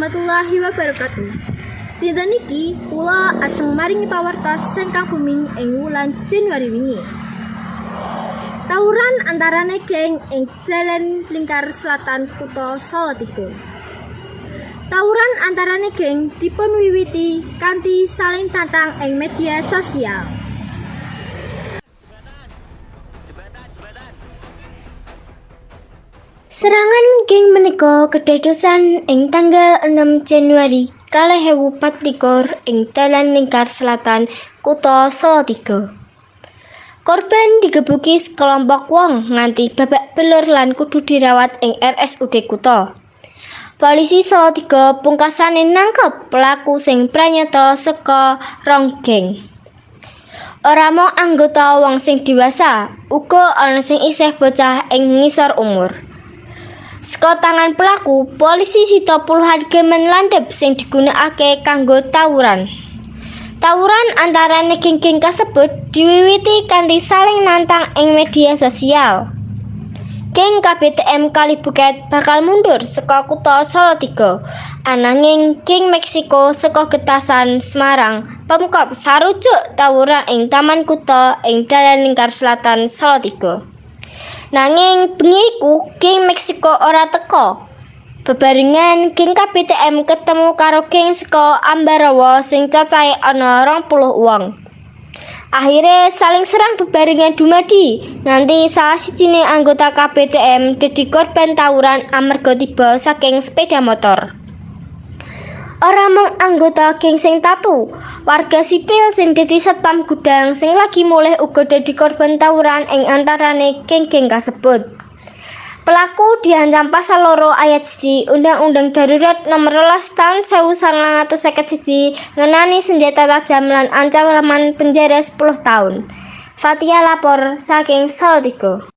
Warahmatullahi wabarakatuh. Dinten niki kula ajeng maringi pawartos ingkang booming ing wulan Januari wingi. Tawuran antarane geng ing dalan Lingkar Selatan, Kutha Salatiga. Tawuran antarane geng dipun wiwiti kanthi saling tantang ing media sosial. Jembatan, jembatan. Serangan geng menika kedadosan ing tanggal 6 Januari 2024 ing dalan Lingkar Selatan, Kutha Salatiga. Korban digebuki sekelompok wong nganti babak belur lan kudu dirawat ing RSUD Kutha. Polisi Salatiga pungkasane nangkep pelaku sing pranyata saka rong geng. Ora mung anggota wong sing diwasa, uga ana sing isih bocah ing ngisor umur. Saka tangan pelaku, polisi sita puluhan garmen landhep sing digunakake kanggo tawuran. Tawuran antarane geng-geng kasebut diwiwiti kanthi saling nantang ing media sosial. Geng KBTM Kalibuket bakal mundur saka Kutha Salatiga. Ananging geng Meksiko saka Getasan, Semarang, Pemkab sarujuk tawuran ing Taman Kutha ing dalan Lingkar Selatan, Salatiga. Nanging bengi iku geng Meksiko ora teka. Bebarengan geng KBTM ketemu karo geng saka Ambarawa sing cacahe ana 20 wong. Akhire saling serang bebarengan dumadi nganti salah sijine anggota KBTM dadi korban tawuran amarga tiba saking sepeda motor. Ora mung anggota geng sing tatu, warga sipil sing dadi satpam gudang sing lagi mulih uga dadi korban tawuran ing antarane geng-geng kasebut. Pelaku diancam pasal 2 ayat 1 Undang-Undang Darurat Nomor 12 Tahun 1951 ngenani senjata tajam lan ancaman penjara 10 tahun. Fatia lapor saking Salatiga.